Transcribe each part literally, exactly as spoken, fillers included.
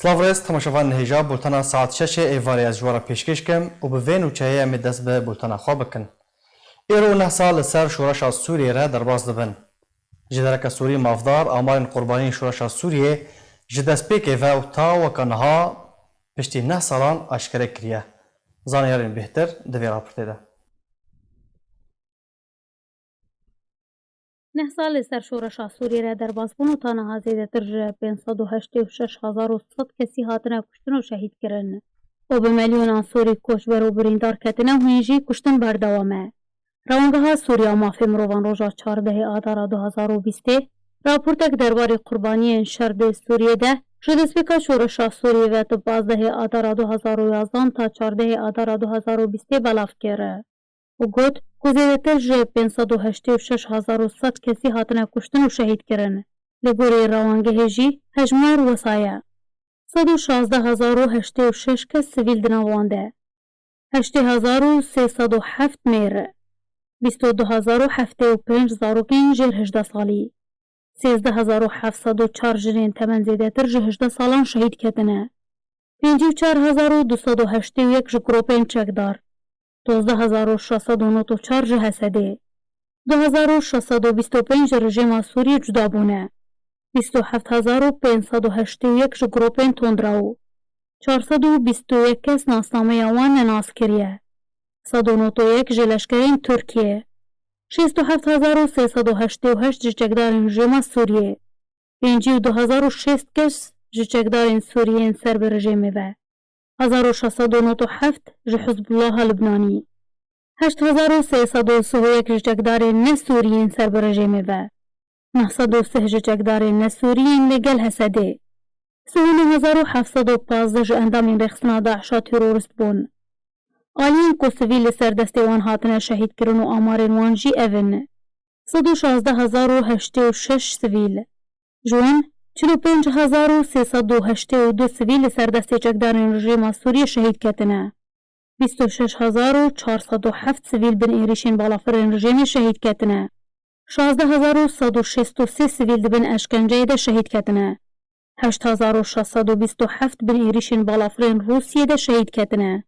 Silav rêz, temaşevan nihêja bultena saet şeşê êvarê ez ji we re pêşkêş kim û bi vê nûçeyê em ê dest bi bultena xwe bikin. Îro neh sal li ser şoreşa Sûriyê re derbas dibin. Ji dereke Sûrî mafdar amarên qurbaniyên şoreşa Sûriyê ji destpêkê ve û ta weke niha piştî neh salan aşkere kiriye. Zanyarên bêhtir di vê raportê de. Neh sal li ser şoreşa Sûriyê re derbas bûn û ta niha zêdetir ji pênc sed û heştê û şeş hezar û sed kesî hatine kuştin û şehîd kirin û bi milyonan Sûrî koçber û birîndar ketine û hîn jî kuştin berdewam e. Rewangeha Sûriya Mafê Mirovan roja çardehê Adara du hezar û bîstê raportek derbarê qurbaniyên şer di Sûriyê de ji destpêka şoreşa Sûriyê ve di pazdehê Adara du hezar û yazdan ta çardehê Adara du hezar û bîstê belav kir û got ku zêdetir ji pênc sed û heştê û şeş hezar û sed kesî hatine kuştin û şehîd kirin. Li gorî rewangehê jî hejmar wisa ye. Sed û şazdeh hezar û heştê û şeş kes sivîl di nav wan de. Heştê hezar û sê sed û heft mêr, bîst û du hezar û heftê û pênc zarokên jêr hejdeh salî, sêzdeh hezar û heft sed û çar jinên temen zêdetir ji hejdeh salan şehîd ketine. Pêncî û çar hezar û du sed û heştê û yek ji gropên çekdar, dozdeh hezar û şeş sed û nod û çar ji H S D'ê, du hezar û şeş sed û bîst û pênc ji rejîma Sûriyê cuda bûne, bîst û heft hezar û pênc sed û heştê û yek ji gropên tundra û çar sed û bîst û yek kes nasnameya wan nenas kiriye, sed û nod û yek ji leşkerên Tirkiyê, şêst û heft hezar û sê sed û heştê û heşt ji çekdarên rejîma Sûriyê, pêncî û du hezar û şêst kes ji çekdarên Sûriyê yên ser bi rejîmê ve, hezar û şeş sed û nod û heft ji Hizbullaha Libnanî, heşt hezar û sê sed û sih û yek ji çekdarên ne Sûrî yên ser bi rejîmê ve, neh sed û sih ji çekdarên ne Sûrî yên li gel H S D'ê, sih û neh hezar û heft sed û pazdeh ji endamên rêxistina DAIŞa terorîst bûn. Aliyên ku sivîl li ser destê wan hatine şehîd kirin û amarên wan jî ev in: sed û şazdeh hezar û heştê û şeş sivîl, ji wan çil û pênc hezar û sê sed û heştê û du sivîl li ser destê çekdarên rejîma Sûriyê şehîd ketine, bîst û şeş hezar û çar sed û heft sivîl bin êrîşên balafirên rejîmê şehîd ketine, şazdeh hezar û sed û şêst û sê sivîl di bin eşkenceyê de şehîd ketine, heşt hezar û şeş sed û bîst û heft bin êrîşên balafirên Rûsiyê de şehîd ketine,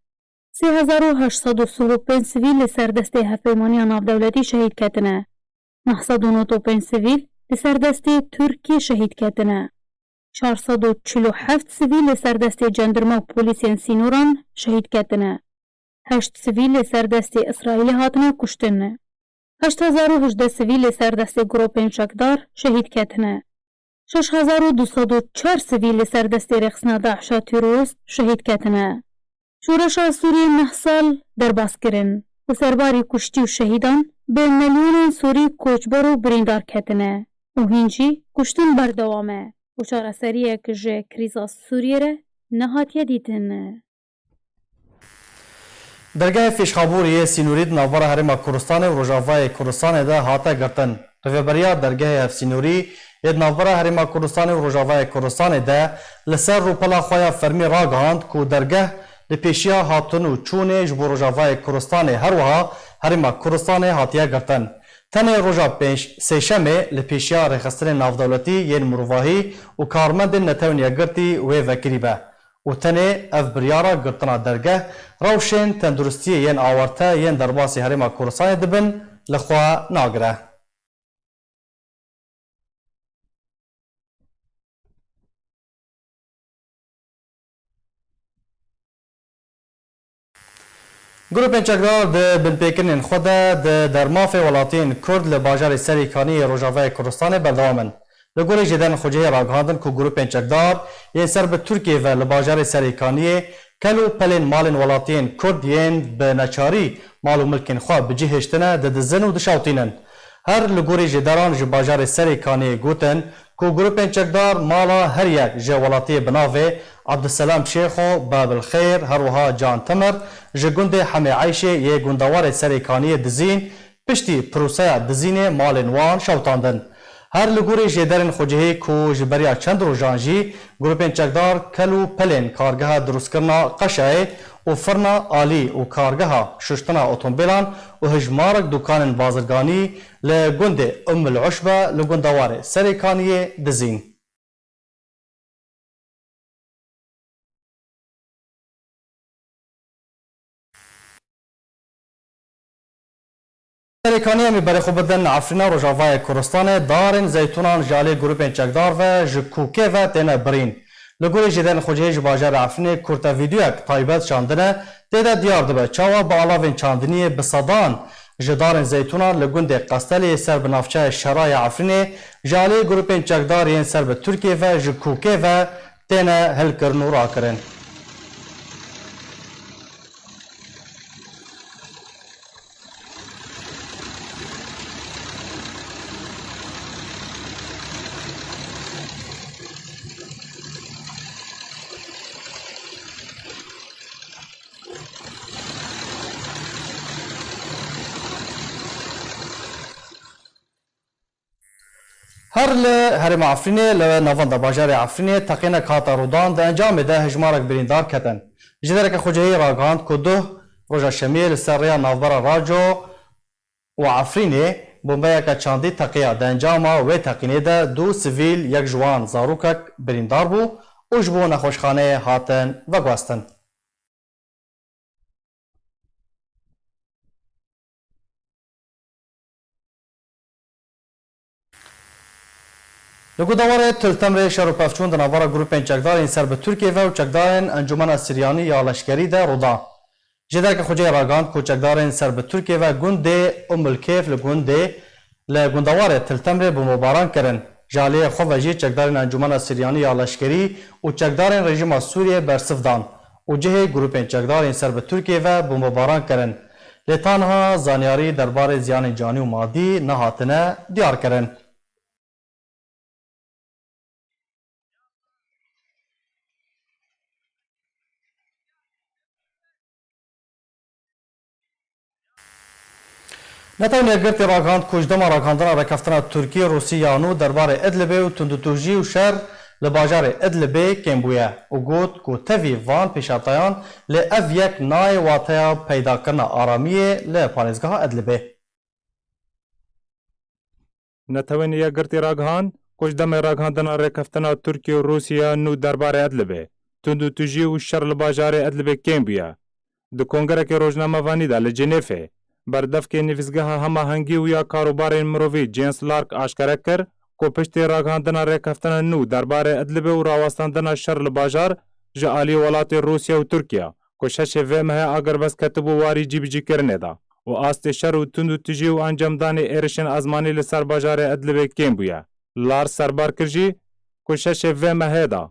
sê hezar û heşt sed û sih û pênc sivîl li ser destê Hevpeymaniya Navdewletî şehîd ketine, neh sed û nod û pênc sivîl li ser destê Tirkiyê şehîd ketine, çar sed û çil û heft sivîl li ser destê cendirme û polîsên sînoran şehîd ketine, heşt sivîl li ser destê Îsraîlê hatine kuştin, heşt hezar û hejdeh sivîl li ser destê gropên çekdar şehîd ketine, şeş hezar û du sed û çar sivîl li ser destê rêxistina DAIŞa terorîst şehîd ketine. Şoreşa Sûriyê neh sal derbas kirin û serbarî kuştî û şehîdan bi milyonan Sûrî koçber û birîndar ketine û hîn jî kuştin berdewam e û çareseriyek ji krîza Sûriyê re nehatiye dîtin. Dergehê fêşxabûrî yê sînorî di navbera Herêma Kurdistanê û Rojavayê Kurdistanê de hate girtin. Rêveberiya Dergehê Hevsînorî yê di navbera Herêma Kurdistanê û Rojavayê Kurdistanê de li ser rûpela xwe ya fermî ragihand ku dergeh li pêşiya hatin û çûnê ji bo Rojavayê Kurdistanê her wiha Herêma Kurdistanê hatiye girtin. Tenê roja pênc sêşemê li pêşiya rêxistinên navdewletî yên mirovahî û karmendên Netewên Yekgirtî wê vekirî be. Û tenê ev biryara girtina dergeh, rewşên tenduristiyê yên awarte yên derbasî Herêma Kurdistanê dibin, li xwe nagire. Grûpên çekdar di binpêkirinên xwe de di dermafê welatiyên Kurd li bajarê Serîkaniyê Rojavayê Kurdistanê berdewam in. Li gorî jêderên xwecihê ragihandin ku grûpên çekdar yên ser bi Tirkiyê ve li bajarê Serîkaniyê kel û pelên malên welatiyên Kurd yên bi neçarî mal û milkên xwe bi cih hiştine didizin û dişewtînin. Her li gorî jêderan ji bajarê Serê Kaniyê gotin ku grûpên çekdar mala her yek ji welatiyê bi navê Abdulselam Şêxo, Babil Xêr, her wiha Can Timir ji gundê Hemê Eyşê yê gundewarê Serê Kaniyê dizîn, piştî proseya dizînê malên wan şewtandin. Her li gorî jêderên xwecihî ku ji beriya çend rojan jî grûpên çekdar kel û pelên kargeha dirustkirina qeşayê û firna alî û kargeha şuştina otomobîlan û hijmarek dûkanên bazirganî li gundê Umm el Uşbe li gundewarê Serê Kaniyê dizîn. Kaniyê em ê berê xwe bidin Efrîna Rojavayê Kurdistanê, darên zeytûnan ji alî grûpên çekdar ve ji kûkê ve têne birîn. Li gorî Jêdên Xwecihî ji bajarê Efrînê kurte vîdyoyek taybet çandine, tê de diyar dibe çawa bi alavên çandiniyê bi sedan ji darên zeytûnan li gundê Qesteliyê ser bi navçeya Şera ya Efrînê ji alî grûpên çekdar yên ser bi Tirkiyê ve ji kûkê ve têne hilkirin û rakirin. Her li Herêma Efrînê, li navenda bajarê Efrînê teqînek hate rûdan, di encamê de hejmarek birîndar ketin. Ji dereke xwecihî ragihand ku duh roja şemiyê li ser rêya navbera Raco û Efrînê bombeyeke çandî teqiya. Di encama wê teqînê de du sivîl, yek ji wan zarokek birîndar bû û ji bo nexweşxaneyê hatin veguhestin. Li gundewarê Til Temrê şer û pevçûn di navbera grûpên çekdarên ser bi Tirkiyê ve û çekdarên Encûmena Siryanî ya Leşkerî de rû da. Jêderke Xweceyê ragihand ku çekdarên ser bi Tirkiyê ve gundê Umilkêf li gundê, li gundewarê Til Temrê bombebaran kirin. Ji aliyê xwe ve jî çekdarên Encûmena Siryanî ya Leşkerî û çekdarên rejîma Sûriyê bersiv dan û cihê grûpên çekdarên ser bi Tirkiyê ve bombebaran kirin. Lê ta niha zanyarî derbarê ziyanên canî û madî nehatine diyarkirin. Netewên Yekgirtî ragihand ku ji dema ragihandina rêkeftina Tirkî-Rûsî ya nû derbarê Idlibê û tundûtûjî û şer li bajarê Idlibê kêm bûye û got ku tevî van pêşhatayan lê ev yek nayê wateya peydakirina aramiyê li parêzgeha Idlibê. Netewên Yekgirtî ragihand ku ji demê ragihandina rêkeftina Tirkiye û Rûsya nû derbarê Idlibê, tundûtûjî û şer li bajarê Idlibê kêm bûye. Di kongerekê rojnamevanî de li Cinêfê, berdevkê Nivîsgeha Hemahengî û ya Karûbarên Mirovî Jens Lark aşkere kir ku piştî ragihandina rêkeftina nû derbarê Idlibê û rawestandina şer li bajar ji alî welatê Rûsya û Tirkiya, ku şeşê vê mehê agirbest ketibû warî cîbicîkirinê de û astê şer û tundûtûjî û encamdanê êrişên ezmanî li ser bajarê Idlibê kêm bûye. Lark serbar kir jî ku şeşê vê mehê de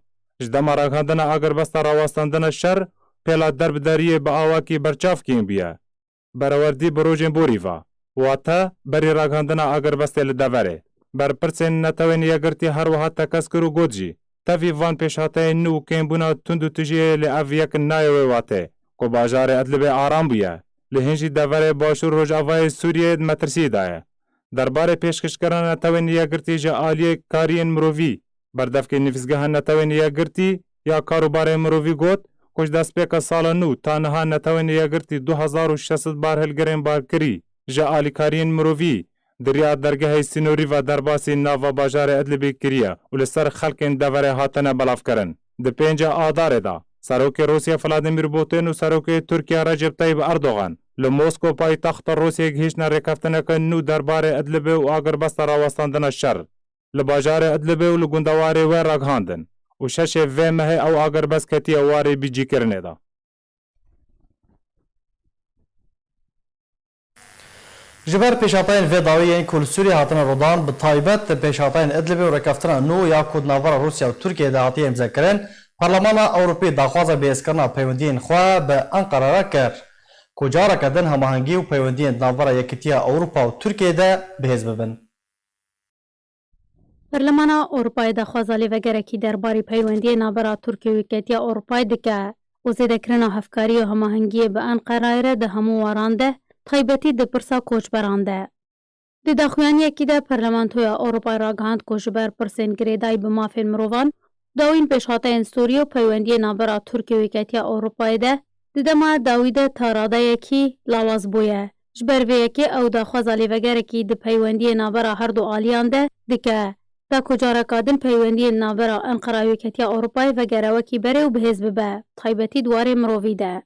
ji dema ragihandina agirbesta rawestandina şer pêla derbideriyê bi awakî berçav kêm bûye. Berewerdî bi rojên borî ve, wate berî ragihandina agirbestê li deverê. Berpirsên Netewên Yekgirtî her wiha tekez kir û got jî, tevî van pêşhateyên nû û kêmbûna tundûtûjiyê lê ev yek nayê wê watê ku bajarê Idlibê aram bûye, lê hîn jî deverê başûr rojavayê Sûriyeyê di metirsiyê de ye. Derbarê pêşkêşkirina Netewên Yekgirtî ji aliyê kariyên mirovî, berdevkê Nivîsgeha Netewên Yekgirtî ya Karûbarên Mirovî got ku ji destpêka sala nû ta niha Netewên Yekgirtî du hezar û şeş sed barhilgirên barkirî ji alîkariyên mirovî di riya dergehê sînorî ve derbasî nava bajarê Idlibê kiriye û li ser xelkên deverê hatine belavkirin. Di pênca Adarê de, Serokê Rûsya Vladimir Putin û Serokê Tirkiye Recep Tayyip Erdogan li Moskow, paytexta Rûsyayê, gihîştine rêkeftineke nû derbarê Idlibê û agirbesta rawestandina şer li bajarê Idlibê û li gundewarê wê ragihandin û şeşê vê mehê ew agirbest ketiye warê bîcîkirinê de. Ji ber pêşhatayên vê dawî yên ku li Sûriyê hatine rûdan, bi taybet pêşhatayên Idlibê û rêkeftina nû ya ku di navbera Rûsya û Tirkiyê de hatiye îmzekirin, Parlemana Ewropî daxwaza bihêzkirina peywendiyên xwe bi Enqere re kir, ku careke din hemahengî û peywendiyên di navbera Yekîtiya Ewropa û Tirkiyê de bihêz bibin. Perlemana Ewropayê daxwaza lêvegerekî derbarî peywendiyê navbera Tirkiye û Yeketiya Ewropayê dike û zêdekirina hevkarî û hemahengiyê bi Enqerayê re di hemû waran de, taybetî di pirsa koçberan de. Di daxuyaniyekî de Parlamentoya Ewropayê ragihand ku ji ber pirsên girêdayî bi mafên mirovan, dawîn pêşhateyên Sûriyê û peywendiyê navbera Tirkiye û Yeketiya Ewropayê de di dema dawî de ta radeyekî lawaz bûye. Ji ber vê yekê ew daxwaza lêvegerekî di peywendiyên navbera her du aliyan de dike, ta ku careka din peywendiyên navbera Enqera û Yeketiya Ewropayê vegere wekî berê û bihêz bibe, taybetî di warê mirovî de.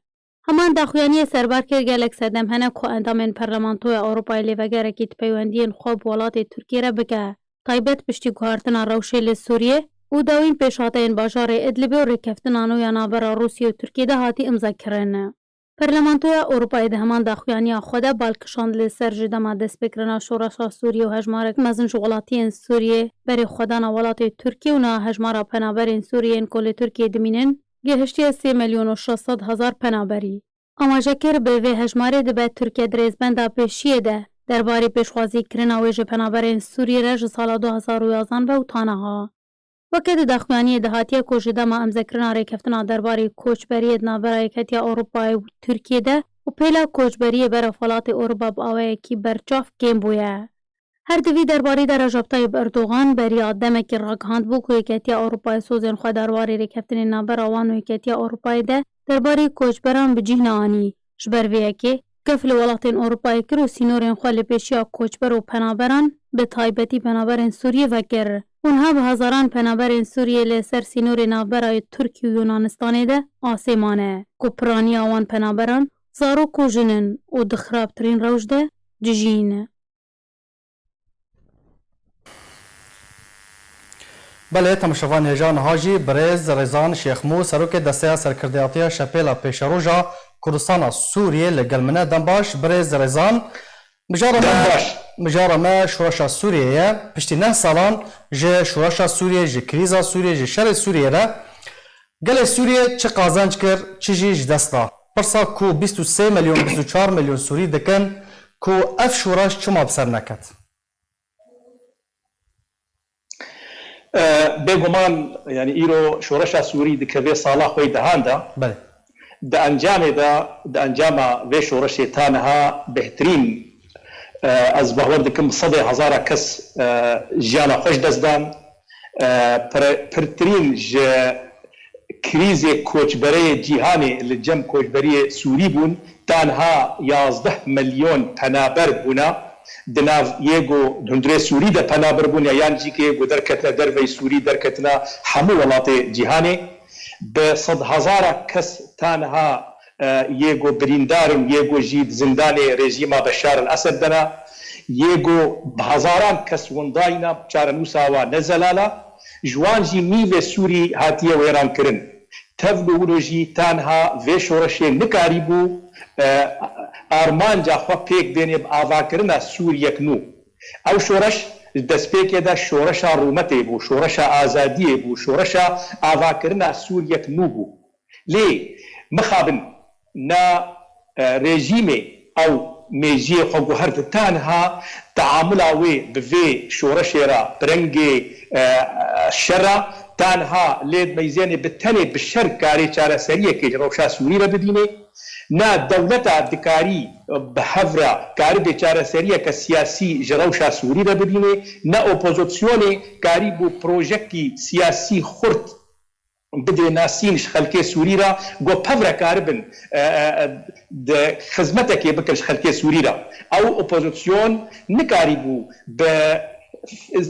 Heman daxuyaniyê serbar kir, gelek sedem hene ku endamên Parlamentoya Ewropayê lêvegerekî di peywendiyên xwe bi welatê Tirkiyê re bike, taybet piştî guhertina rewşê li Sûriyê û dawîn pêşhateyên bajarê Idlibê û rêkeftina nû ya navbera Rûsya û Tirkiyê de hatî imzekirin. Parlamentoya Ewropayê di heman daxuyaniya xwe de bal kişand li ser ji dema destpêkirina şoreşa Sûriyê û hejmarek mezin ji welatiyên Sûriyê berê xwedana welatê Tirkiyê û niha hejmara penaberên Sûriyê yên ku li Tirkiyê dimînin gihiştiye sê milyon û şeş sed hezar penaberî. Amaje kir, bi vê hejmarê dibe Tirkiye di rêzbenda pêşiyê de derbarê pêşwazîkirina wê ji penaberên Sûriyê re ji sala du hezar û yazdan ve û ta niha. Weke di daxuyaniyê de hatiye ku ji dema imzekirina rêkeftina derbarê koçberiyê di navbera Yeketiya Ewropayê û Tirkiyê de û pêla koçberiyê berevxwelatê Ewropa bi awayekî berçav kêm bûye. Her di vî derbarî de Recep Tayyip Erdogan beriya demekî ragihandbû ku Yeketiya Ewropayê sozên xwe derbarê rêkeftinên navbera wan û Yeketiya Ewropayê de derbarê koçberan bi cih neanî. Ji ber vê yekê, gef li welatên Ewropayê kir û sînorên xwe li pêşiya koçber û penaberan, bi taybetî penaberên Sûriyê vekir. Û niha bi hezaran penaberên Sûriyê li ser sînorê navbera yê Tirkî û Yunanistanê de asê mane, ku piraniya wan penaberan zarok û jin in û di xirabtirîn rewş de dijîn. Belê, temaşevanê hêja, niha jî birêz Rêzan Şêxmû, serokê Desteya Serkirdeyatiya Şepêla Pêşeroja Kurdistana Sûriyê li gel min e. Dem baş, birêz Rêzan. Mijara me, Dem baş. Mijara me şoreşa Sûriyê ye. Piştî neh salan ji şoreşa Sûriyê, ji krîza Sûriyê, ji şerê Sûriyê re gelê Sûriyê çi qazanc kir, çi jî ji dest da? Pirsa ku bîst û sê milyon, bîst û çar milyon Sûrî dikin, ku ev şoreş çima bi ser neket? E, bêguman, yani, îro şoreşa Sûrî dikeve sala xwe yê dehan de. Belê. Di encamê de, di encama vê şoreşê ta niha bêhtirîn, e, ez bawer dikim sedê hezara kes, e, jiyana xwe ji dest dan. E, pir-, pirtirîn ji krîzê koçbereyê cîhanê li cem koçberiyê Sûrî bûn, tanha yazdeh milyon penaber bûne. Di nav yê ku hundirê Sûrî de penaber bûne, yan jî kê ku derketine derveyî Sûrî, derketine hemû welatê cîhanê. Bi sedhezara kes tanha, e, yê ku birîndar in, yê ku jî di zindanê rejîma Beşar el Esed de ne, yê ku bi hezaran kes windayî ne, çarenûsa wa ne zelal e. Ji wan jî nîvê Sûrî hatiye wêrankirin. Tevlû wilo jî tanha vê şoreşê nikarîbû, e, armanca xwe pêk bênê bi avakirina Sûriyek nû. Ew şoreş di destpêkê de şoreşa rûmetê bû, şoreşa azadiyê bû, şoreşa avakirina Sûriyek nû bû. Lê mixabin na, e, rejîmê ew mêjiyê xwe guhert, tanha teamula wê bi vê şoreşê re bi rengê, e, şer e, tanha lê dimeyzênê bi tenê bi şer karê çareseriyekê ji rewşa Sûrî re bibînê. Na dewleta dikarî bi hev re karibê çareseriyeke siyasî ji rewşa Sûrî re bibînê, ne opozisyonê karîbû projektî siyasî xurt bidê nasîn ji xelkê Sûrî re, ku bi hev re karibin, e, e, e, di xizmetekê bikin ji xelkê Sûrî re. Ew opozisyon nikarîbû bi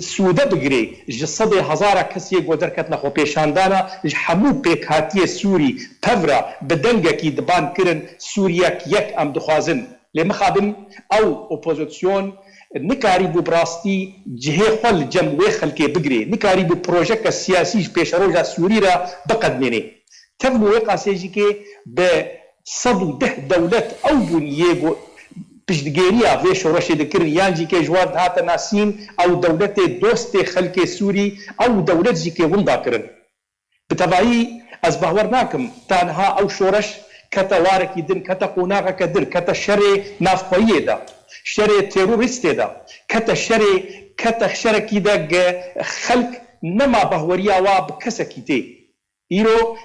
sûde bigirê ji sedê hezara kesê ku derketine xwepêşandana, ji hemû pêkhatiyê Sûrî bi hev re bi dengekî diban kirin, Sûriyek yek em dixwazin. Lê mixabin ew opozisyon nikarîbû bi rastî cihê xwe li cem wê xelkê bigirê, nikarîbû projeke siyasî ji pêşeroja Sûrî re biqedmênê. Tevlû wê qasê jî kê bi sed û deh dewlet ew bûn yê ku piştgêriya vê şoreşê dikirin, yan jî kê ji wan dihate nasîn, ew dewletê dostê xelkê Sûrî, ew dewlet jî kê winda kirin. Bi tevayî ez bawer nakim, tanha ew şoreş kete warekî din, kete qonaxeke din, kete şerê navxweyiyê de, şerê terorîstê de, kete şerê, kete şerekî de ge xelk nema bahweriya wa bi kesekî tê. Îro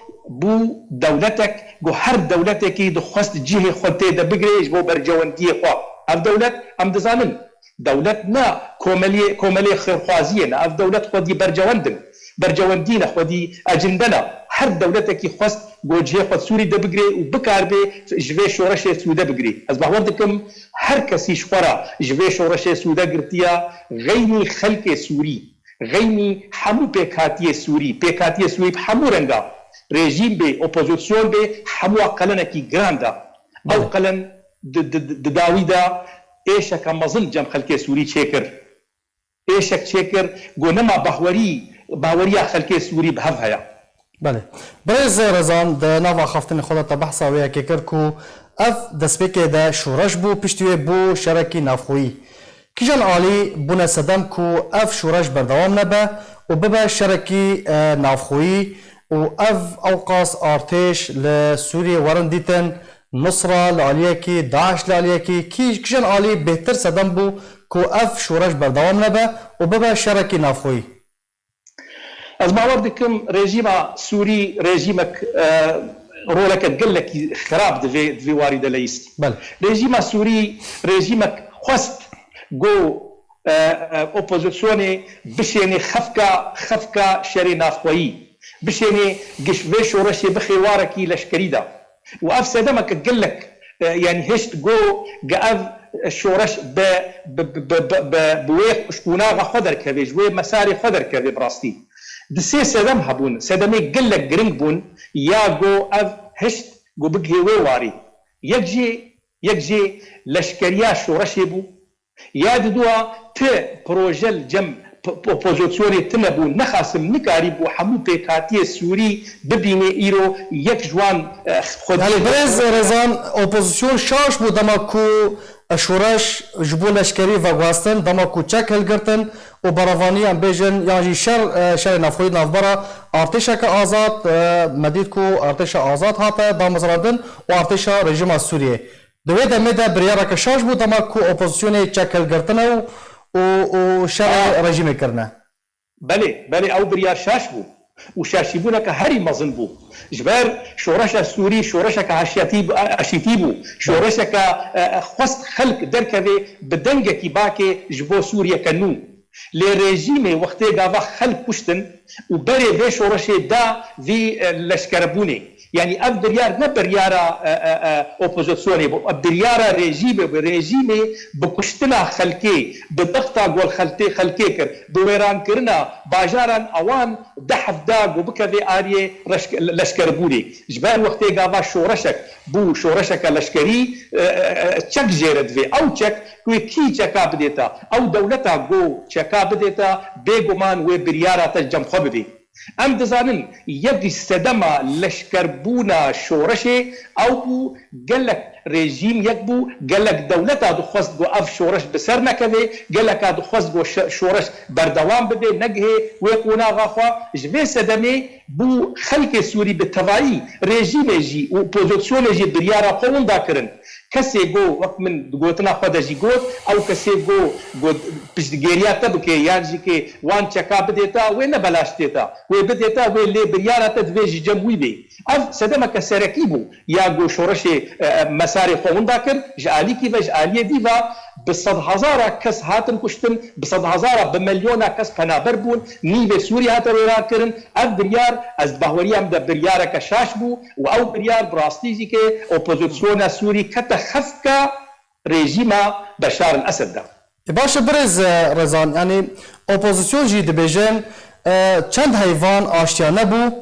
bû dewletek, ku her dewletekî dixwest cihê xwe tê de bigire ji bo bercewendiyê xwe. Ev dewlet, em dizanin, dewlet ne komeliyê, komelê xêrxwaziyê ne. Ev dewlet xwedî bercewend in. Bercewendî ne, xwedî ecinde ne. Her dewletekî xwest ku cihê xwe Sûrî de bigire û bikaribe ji vê şoreşê sûde bigire. Ez bawer dikim, her kesî ji xwe re ji vê şoreşê sûde girtiye, xeynî xelkê Sûrî, xeynî hemû pêkhatiyê Sûrî, pêkhatiyê Sûrî bi hemû renga, rejîm bê, opozisyon bê, hemû qelenekî giran da. Ew qelen di, di, di, di dawî de êşeke mezin cem xelkê Sûrî çêkir. Êşek çêkir, got nema bahwerî, bahweriya xelkê Sûrî bi hev heye. Belê. Birêz Rezan di nav axaftinê xwe de te behsa wê yekê kir ku ev destpêkê de şoreş bû, piştî wê bû şerekî navxweyî. Kîjan alî bûne sedem ku ev şoreş berdewam nebe û bibe şerekî, e, navxweyî û ev ewqas artêş li Sûriyê werin dîtin, Nusra li aliyekî, DAIŞ li aliyekî, kî, kîjan alî bêhtir sedem bû ku ev şoreş berdewam nebe û bibe şerekî navxweyî? Ez bawer dikim rejîma Sûrî rejîmek, e, roleke gelekî xirab di vê, di vê warî de leyîst. Belê. Rejîma Sûrî rejîmek xwest ku, e, e, opozisyonê bişênê xefka, xefka şerê navxweyî, bişênê giş vê şoreşê bixê warekî leşkerî de. Û ev sedemeke gelek, e, yanî hişt ku, ku ev şoreş bi, bi, bi wê ji qonaxa xwe derkeve, ji wê mesarê xwe derkeve bi rastî. Di sê sedem hebûn, sedemê gelek giring bûn, ya ku ev hişt ku bigihê wê warî. Yek jî, yek jî leşkeriya şoreşê bû, ya didua ti proje li cem p-, p-, opozisyonê tine bû, nexasim nikarî bû hemû pêkhatiyê Sûrî bibînê îro yek ji wan, e, xwediyê. Yani birêz Rezan, opozisyon şaş bû dema ku, e, şoreş ji bo leşkerî veguhestin, dema ku çek hilgirtin û berevaniyan bêjin, yan jî şer, e, şerê navxweyî navbera artêşeke azad, e, me dît ku artêşa azad hate damezrandin û artêşa rejîma Sûriyê. Di wê demê de biryareke şaş bû dema ku opozisyonê çek hilgirtine û, û, û şerê rejîmê kirine. Belê, belê ew biryar şaş bû û şaşîbûneke herî mezin bû. Ji ber şoreşa Sûrî şoreşeke haşiyetî bû, eşîtî bû. Şoreşeke, e, e, xwest xelk derkeve bi dengekî bakê ji bo Sûriyeke nû. Lê rejîmê wextê gava xelk kuştin û berê vê şoreşê da vî, e, leşkerebûnê. Yanî ev biryar ne biryara, e, e, e, opozisyonê bû. Ev biryara rejîmê bû. Rejîmê bi kuştina xelkê, bi dexta gol xeltê xelkê kir, bi wêrankirina bajaran ewan deh hevda ku bikeve ariyê reşk-, leşkerbûnê. Ji ber wextê gava şoreşek bû, şoreşeke leşkerî, e, e, e, çek jê re divê. Ew çek, wê kî çeka bidêta? Ew dewleta ku çeka bidêta, bêguman wê biryara te cem xwe bibê. Em dizanin, yek ji sedema leşkerbûna şoreşê ew bû, gelek rejîm yek bû, gelek dewleta dixwest ku ev şoreş bi ser nekeve, geleka dixwest ku şe-, şoreş berdewam bibe, negihê wê qonaxa xwe. Ji vê sedemê bû xelkê Sûrî bi tevayî, rejîmê jî û opozisyonê jî biryara xwe winda kirin. Kesê ku, wek min di gotina xwe de jî got, ew kesê ku, ku piştgêriya te bike yan jî ke wan çeka bidêta, wê ne belaş têta. Wê bidêta, wê lê biryara te divê ji cem wî bê. Ev sedemeke serekî bû ya ku şoreşê, e, e, mesarê xwe winda kir, ji alîkî ve, ji aliyê dî ve bi sedhezara kes hatin kuştin, bi sedhezara, bi milyona kes penaber bûn, nîvê Sûriyê hate wêrankirin. Ev biryar, ez di bahweriya min de biryareke şaş bû û ew biryar bi rastî jî ke opozisyona Sûrî kete xefka rejîma Beşar el-Esed de. E, baş e, birêz, e, Rezan, yanî opozisyon jî dibêjin, e, çend heyvan aştiya nebû,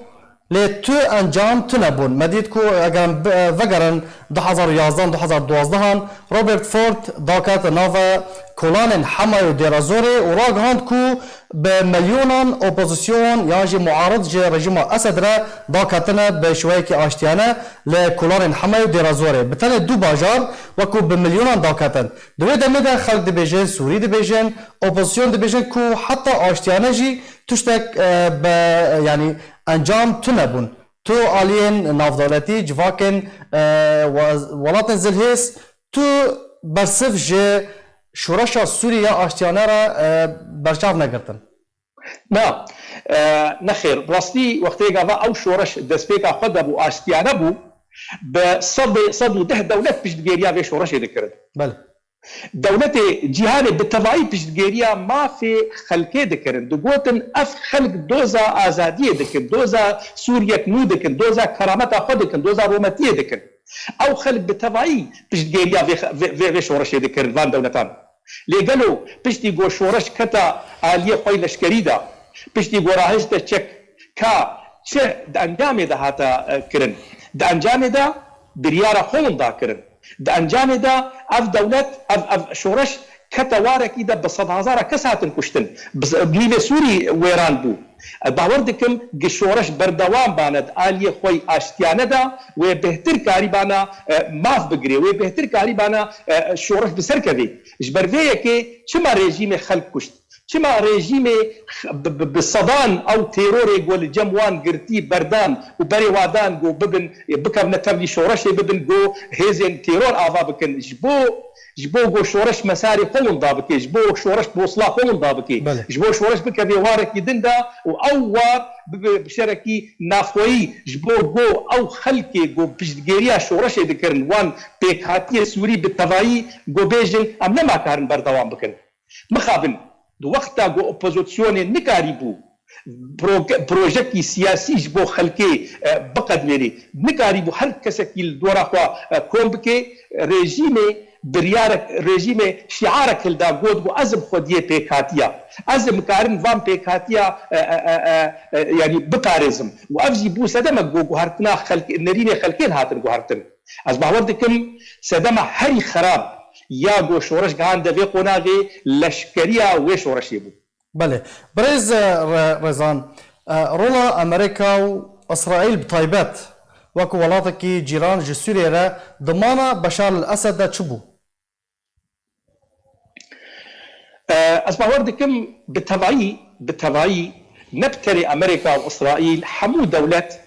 lê tu encam tune bûn. Me dît ku eger em bi-, e, vegerin du hezar û yazdeh, du hezar û duwazdeh an, Robert Ford daket nava kolanên Hemay û Dêra Zorê û ragihand ku bi milyonan opozisyon yan jî muarid ji rejîma Esed re daketine bi şiweyekî aştiyane li kolanên Hemay û Dêra Zorê. Bi tenê du bajar wekû bi milyonan daketin. Di wê demê de xelk dibêjin, Sûrî dibêjin, opozisyon dibêjin ku heta aştiyane jî tiştek, e, be, yanî encam tune bûn. Tu aliyên navdewletî, civakên, e, we-, welatên zilhêz, tu bersiv ji şoreşa Sûrî ya aştiyane re, e, berçav negirtin. Na, e, nexêr. Rastî wextê gava ew şoreş destpêka xwe de bû, aştiyane bû, bi sedê, sed û deh dewlet piştgêriya vê şoreşê dikirin. Belê. Dewletê cîhanê bi tevayî piştgêriya mafê xelkê dikirin. Digotin, ev xelk doza azadiyê dikin, doza Sûriyek nû dikin, doza kerameta xwe dikin, doza rometiyê dikin. Ew xelk bi tevayî piştgêriya vê, vê, vê, vê şoreşê dikirin van dewletan. Lê gelo piştî ku şoreş keta aliyê xwe yê leşkerî de, piştî ku rahişte çek ka çi di encamê de hate, e, kirin? Di encamê de biryara xwe winda kirin. Di encamê de ev dewlet, ev, ev şoreş kete warekî de bi sedhezara kes hatin kuştin. Bi, nîvê Sûrî wêran bû. Ez bawer dikim gi şoreş berdewam bane di aliyê xwe yî aştiyane de, wê bêhtir karîbana, e, maf bigirê, wê bêhtir karîbana, e, şoreş bi ser kevê. Ji ber vê yekê çima rejîmê xelk kuşt? Çima rejîmê x-, bi, bi, bi sedan ew terorê ku li cem wan girtî berdan û berê wa dan ku bibin, bikevne tevlî şoreşê, bibin ku hêzên teror ava bikin? Ji bo, ji bo ku şoreş mesarê xwe winda bike, ji bo şoreş bosla xwe winda bike, Belê. ji bo şoreş bikeve warekî din de û ew war bibe şerekî navxweyî, ji bo ku ew xelkê ku piştgiriya şoreşê dikirin, wan pêkhatiyê Sûrî bi tevayî ku bêjin, em nema karin berdewam bikin. Mixabin, di wexta ku opozisyonê nikarîbû pro-, projekî siyasî ji bo xelkê, e, biqedmênê, nikarîbû her kesekî li dora xwe, e, kom bike, rejîmê biryarek, rejîmê şiarek hilda, got ku ez im xwediyê pêkhatiya. Ez im karin van pêkhatiya, e, e, e, e, e, yanî biparêzim. Û ev jî bû sedemek ku guhertina xelk-, nerînê xelkê hatin guhertin. Ez bawer dikim sedema herî xerab ya ku şoreş gihande vê qonaxê leşkeriya wê şoreşê bû. Belê. Birêz, e, Re-, Rezan, e, rola Amerîka û Îsraîl bi taybet wekî welatekî cîran ji Sûriyê re dimana Beşar el Esed de çi bû? E, ez bawer dikim bi tevayî, bi tevayî ne bi tenê Amerîka û Îsraîl, hemû dewlet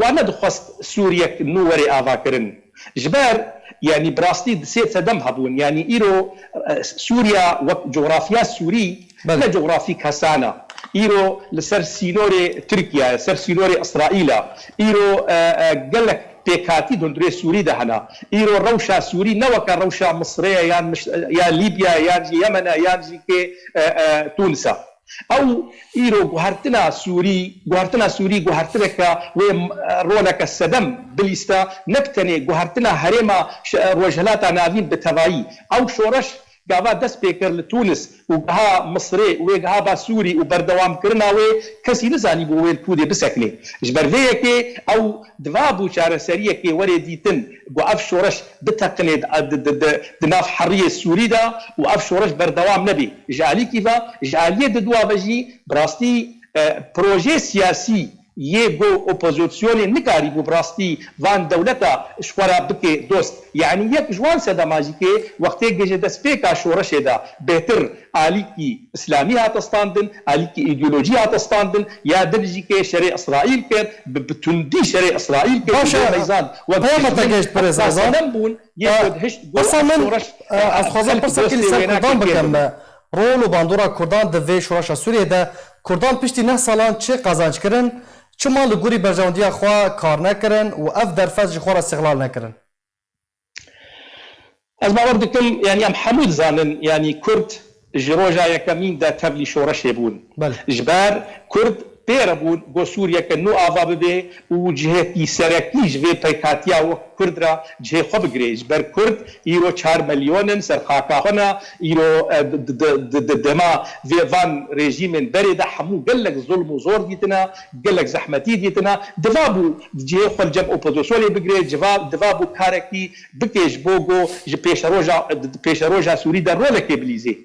wa nedixwest Sûriyek nû were avakirin. Ji ber, yanî bi rastî di sê sedem hebûn. Yanî îro, e, Sûriya wek coğrafya Sûrî Belê. ne coğrafîk hesan e. Îro li ser sînorê Tirkiye, ser sînorê Îsraîl e. Îro, e, e, gelek pêkhatî di hundirê Sûrî de hene. Îro rewşa Sûrî ne weke rewşa Misrê ye, yan Mis-, ya Lîbya, yan jî Yemen e, yan jî kê, e, e, Tûnis e. Ew îro guhertina Sûrî, guhertina Sûrî guhertineke wê, e, roleke sedem bilîste, ne bi tenê guhertina herêma ş-, e, Rojhilata Navîn bi tevayî. Ew şoreş gava dest pê kir li Tûnis û giha Misrê û wê giha ba Sûrî û berdewamkirina wê, kesî nizanîbû wê li Kûdê biseknê. Ji ber vê yekê ew diva bû çareseriyekê were dîtin ku ev şoreş biteqinê di, di, di, di, di nav heriyê Sûrî de û ev şoreş berdewam nebê. Ji alîkî ve, ji aliyê di dua ve jî bi rastî, e, projeyê siyasî yê ku opozisyonê nikarîbû bi rastî van dewleta ji xwe re bike dost. Yanî yek ji wan sedema jî kê wextê ku ji destpêka şoreşê de bêhtir alîkî îslamî hate standin, alîkî îdeolojî hate standin, ya din jî kê şerê Îsraîl kir, bi, bi tundî şerê Îsraîl kir. Baş e, Meyzan, wek peyama te tijmin gehişt, birêz Rezan. Sedem bûn, yê ku hişt got Esa min, şoreş, e, ez xwazam pirsekî li ser Kurdan bikim. Rol û bandora Kurdan di vê şoreşa Sûriyê de, Kurdan piştî neh salan çi qazanc kirin? Çima li gorî berjewendiya xwe kar nekirin û ev derfet ji xwe re îstixlal nekirin? Ez bawer dikim, yanî em hemû dizanin, yanî Kurd ji roja yekemîn de tevlî şoreşê bûn. Belê. Ji ber Kurd pê re bûn ku Sûriyeke nû ava bibe û cihekî serekî ji vê pêkhatiya wek Kurd re cihê xwe bigire. Ji ber Kurd îro çar milyon in, ser xaka xwe ne, îro, e, di, di, di, di, di dema vê van rejîmên berê de hemû gelek zulm û zor dîtine, gelek zehmetî dîtine. Diva bû cihê xwe li cem opozisyonê bigire, civa-, diva bû karekî bike ji bo ku ji pêşeroja, di, di pêşeroja Sûrî de rolekê bilîzê.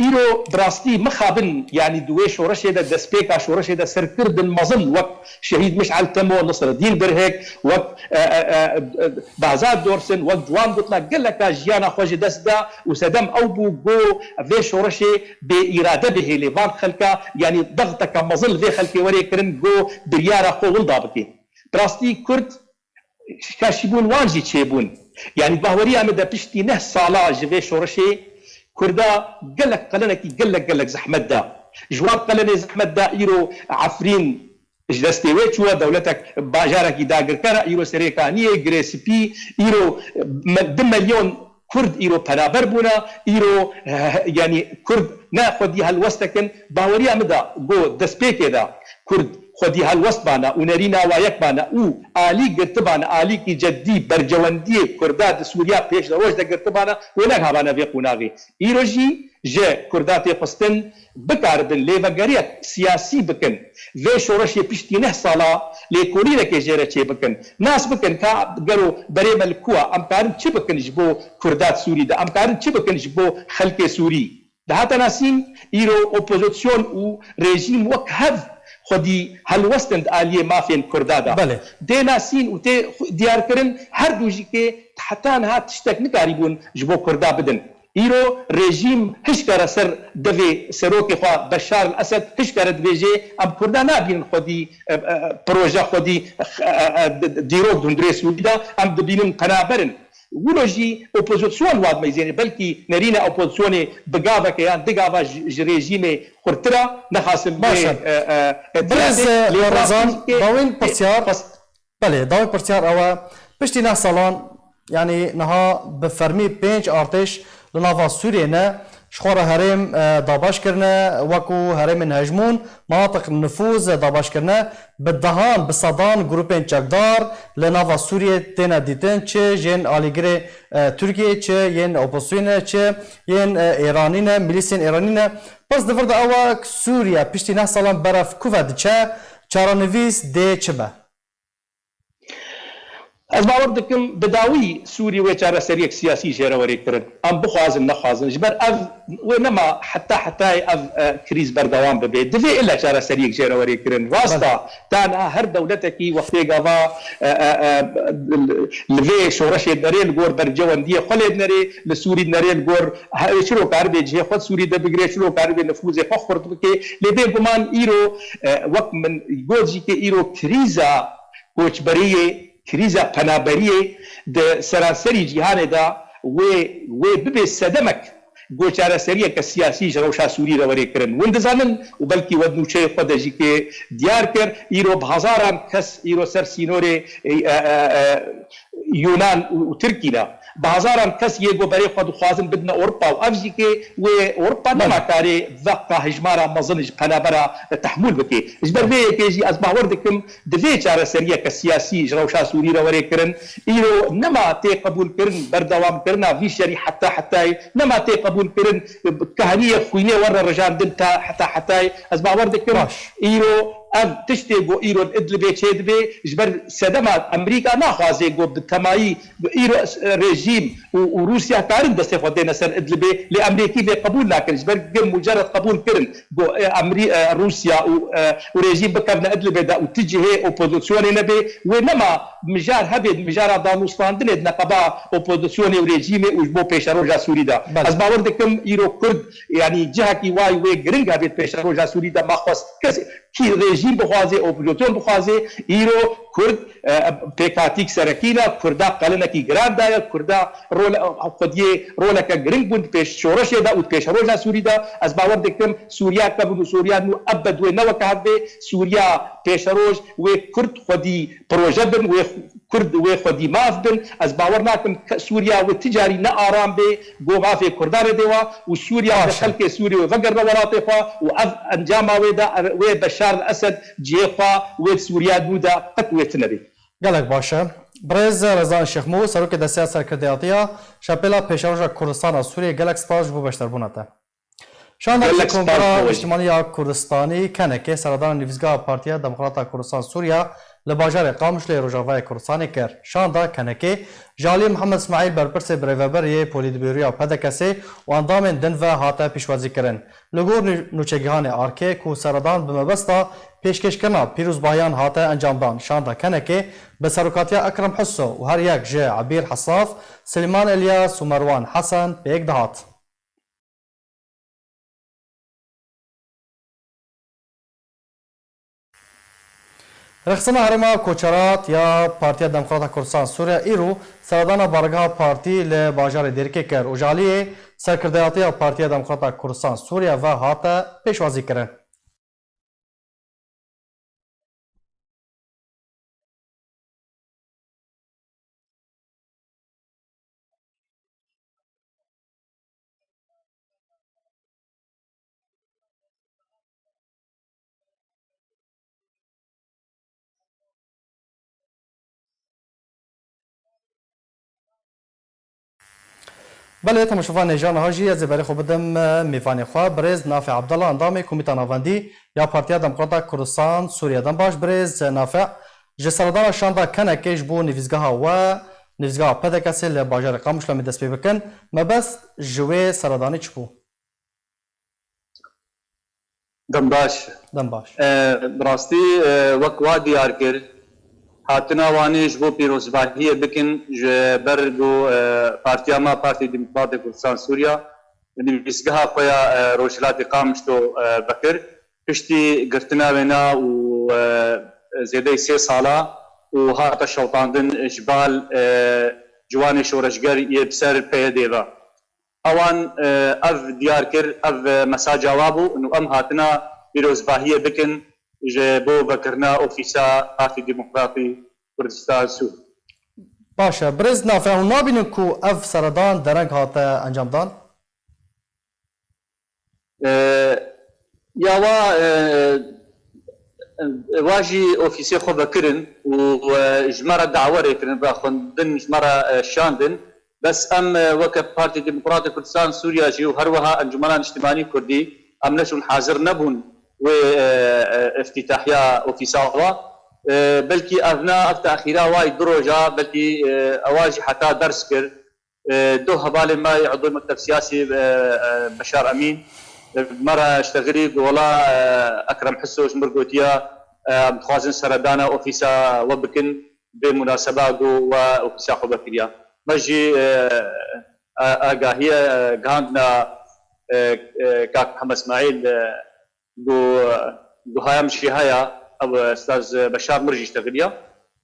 Îro bi rastî mixabin, yanî di wê şoreşê de, destpêka şoreşê de serkirdin mezin wek Şehîd Mişal Temo, Nisredîn Birhek, wek, e, e, e, e, Behzad Dorsin, wek ciwan gotina geleka jiyana xwe ji dest da û sedem ew bû ku vê şoreşê bê îrade bihêlê van xelka, yanî dexteke mezin li vê xelkê were kirin ku biryara xwe winda bike. Bi rastî Kurd şaşîbûn wan jî çêbûn. Yanî bahweriya min de piştî neh sala ji vê şoreşê Kurda gelek qelenekî gelek gelek zehmet da. Ji wan qelenê zehmet da îro Efrîn ji destê wê çûye, dewletek bajarekî dagirker e, îro Serêkaniyê, Girê Spî, îro me-, du milyon Kurd îro penaber bûne, îro, eh, yanî Kurd ne xwedî helwestek in. Baweriya min de ku destpêkê de Kurd xwedî helwest bane û nerîna wa yek bane û alî girtibane, alîkî ceddî bercewendiyê Kurda di Sûriya pêş de roj de girtibane, wê nehabane vê qonaxê. Îro jî ji Kurda tê xwestin, bikaribin lêvegeriyek siyasî bikin. Vê şoreşê piştî neh sala lêkolînekê jê re çêbikin. Nas bikin ka gero berê me li ku ye, em karin çi bikin ji bo Kurda di Sûrî de, em karin çi bikin ji bo xelkê Sûrî. Dihate nasîn, îro opozîsyon û rejîm wek hev xwedî helwestin di aliyê mafên Kurda de. Belê. Tê nasîn û tê xu-, diyarkirin, her du jî kê heta niha tiştek nikarîbûn ji bo Kurda bidin. Îro rejîm hişkere ser devê serokê xwe Beşar el Esed hişkere dibêje, em Kurda nabînin xwedî, e, e, proje xwedî, e, e, e, di-, dîrok di hundirê Sûrî de, em dibînin penaber in. Wilo jî opozîsyon wa dimeyzêne, belkî nerîne opozîsyonê bi gaveke yan di gava ji, ji rejîmê xurtira nexasim Baş e. e, e, Birêz, e, lê Ramazan, rastî dawên pirsiyar, pas- belê, dawên pirsiyar ew e, piştî neh salan, yanî niha bi fermî pênc artêş li nava Sûriyê ne, ji xwe re herêm, e, dabeş kirine, wekû herêmên hejmûn, manatiq nifûz dabeş kirine, bi dehan, bi sedan grûpên çekdar li nava Sûriyê têne dîtin, çi yên alîgirê, e, Tirkiyê, çi yên opozisyonê, çi yên, e, Êranî ne, milîsên Êranî ne. Pirs di vir de ew e, Sûriye piştî neh salan berev ku ve diçe, çarenivîs dê çi be? Ez bawer dikim, bi dawî Sûrî wê çareseriyek siyasî jê re were kirin. Em bixwazin, nexwazin. Ji ber ev, wê nema heta hetayê ev, e, krîz berdewam bibe. Divê ille çareseriyek jê re were kirin. Rast e, Belê. ta niha her dewletekî wextê gava, e, e, e, li vê şoreşê nerê li gor bercewendiyê xwe lê nerê, li Sûrî nerê li gor he-, çiro karibe cihê xwe Sûrî de bigire, çiro karibe nifûzê xwe xurt bike. Lê bêguman îro, e, wek min got jî ke îro krîza koçberiyê, krîza penaberiyê di seranserî cîhanê de wê, wê bibe sedemek ku çareseriyeke siyasî ji rewşa Sûrî re were kirin. Hûn dizanin û belkî we di nûçeyê xwe de jî kê diyar kir, îro bi hezaran kes îro ser sînorê, e, e, e, e, Yunan û, û Tirkî ne. Bi hezaran kes yê ku berê xwe dixwazin bidine Ewropa û ev jî kê wê Ewropa Belê. nema karê veqa hejmara mezin ji penabera tehmûl bike. Ji ber vê yekê jî ez bawer dikim, divê çareseriyeke siyasî ji rewşa Sûrî re were kirin. Îro nema tê qebûlkirin, berdewamkirina vî şerî heta hetayê nema tê qebûlkirin, kehaniyê xwînê were rijandin ta heta hetayê. Ez bawer dikim, Baş. îro ev tiştê ku îro li Idlibê çêdibe, ji ber sedema Amerîka naxwaze ku bi temayî îro, e, rejîm û, û Rûsya karin destê xwe dêne ser Idlibê, lê Amerîkî vê qebûl nakin. Ji ber ku mucerred qebûl kirin ku, e, Amerî-, e, Rûsya û, e, û rejîm bikevne Idlibê de û ti cihê opozisyonê nebe, wê nema mijar hebe, mijara danûstandinê di neqeba opozisyonê û rejîmê û ji bo pêşeroja Sûrî de. Belê. Ez bawer dikim îro Kurd, yanî cihekî wayî wê giring hebe di pêşeroja Sûrî de, ma xwest kes, kî rejîm bixwaze, opozîsyon bixwaze, îro Kurd, e, pêkhatîk serekî ne, Kurda qelinekî giran daye, Kurda rol, xwediyê roleke giring bûn di pêş şoreşê de û di pêşeroja Sûrî de. Ez bawer dikim Sûriya kevin û Sûriya nû ebed wê ne weke hev bê, Sûriya pêşeroj wê Kurd xwedî proje bin, wê Kurd wê xwedî maf bin. Ez bawer nakim ke Sûriya wê ti carî ne aram bê, go mafê Kurdan ê dêwa û Sûriya Baş e. xelkê Sûrî wê vegerine welatê xwe û ev encama wê de, wê Beşar el Esed cihê xwe wê di Sûriya nû de qet wê tine bê. Gelek baş e. Birêz Rezan Şêxmû, Serokê Desteya Serkirdeyatiya Şepêla Pêşeroja Kurdistana Sûriyê, gelek spas ji bo beşdarbûna te. Şanda Gelek spas Kongra bo we jî. Niştimanî ya Kurdistanî, K N K, seredana Nivîsgeha Partiya Demokrata Kurdistan Sûriya li bajarê Qamişloyê Rojavayê Kurdistanê kir. Şanda K N K ji aliyê Mihemed Îsmaîl, berpirsê birêveber yê Polîtbûroya P D K S'ê û endamên din ve hate pêşwazîkirin. Li gor nû-, nûçegihanê Arkê ku seredan bi mebesta pêşkêşkirina pîrozbahiyan hate encamdan, şanda K N K bi serokatiya Ekrem Huso û her yek ji Ebîr Hesaf, Silêman Elyas û Merwan Hesen pêk dihat. Rêxistina Herêma Koçerat ya Partiya Demokrata Kurdistan Sûriye îro seredana baregeha partî li bajarê Dêrikê kir û ji aliyê Serkirdeyatiya Partiya Demokrata Kurdistan Sûriye ve hate pêşwazîkirin. Belê, temaşevanê, jana ha jî ez ê berê xwe bidim, e, mêvanê xwe, birêz Nafe Abdallah, endamê Komîta Navendî ya Partiya Demokrata Kurdistan Sûriye. Dem baş, birêz Nafe. Ji seredana şanda K N K'ê ji bo nivîzgeha we, nivîzgeha P D K'ê li bajarê Qamişlo em ê dest pê bikin. Mebest ji wê seredanê çi bû? Dem baş. Dem baş. E, bi rastî, e, wek wa diyar kir, hatina Wanê ji bo pîrozbahiyê bikin, ji ber ku, e, partiya me, Partî Demokratê Kurdistan Sûriya, nivîsgeha xwe ya, e, Rojhilatê Qamişlo, e, vekir, piştî girtina wêna û, e, zêdeyî sê sala û hate şewitandin ji bal, e, ciwanê şoreşger yê bi ser P Y D'ê ve. Ewan, e, ev diyar kir, ev, e, mesaja wa bû û em hatina pîrozbahiyê bikin ji bo vekirina ofîsa Partî Demokratî Kurdistan Sûr. Baş e. Birêz Nafe, hûn nabînin ku ev seredan dereng hate encamdan? E, ya wa, e, wa jî ofîsê xwe vekirin û, e, ji me re dawe rê kirin, vexwendin ji me re, e, şandin. Bes em, e, weke Partî Demokratê Kurdistan Sûriya jî û her wiha Encûmena Niştimanî Kurdî, em neçûn hazir nebûn wê, e, e, îftîtahiya ofîsa wa. E, belkî ev na, ev texîra wa yî du roja, belkî, e, ewa jî heta ders kir. E, doh hevalên me yê Udwê Mekteb Siyasî, e, e, Beşar Emîn, e, me re ştexilî, got, wela, e, Ekrem Hiso ji mir gotiya, e, em dixwazin seredana ofîsa we bikin, bê munaseba got we ofîsa xwe vekiriya. Me jî, e, a-, agahiye, e, gihandina, e, e, kak Mihemed Îsmaîl, e, Got, got haya min jî heye, ew, e, Ustaz Beşar mir jî ştexiliya.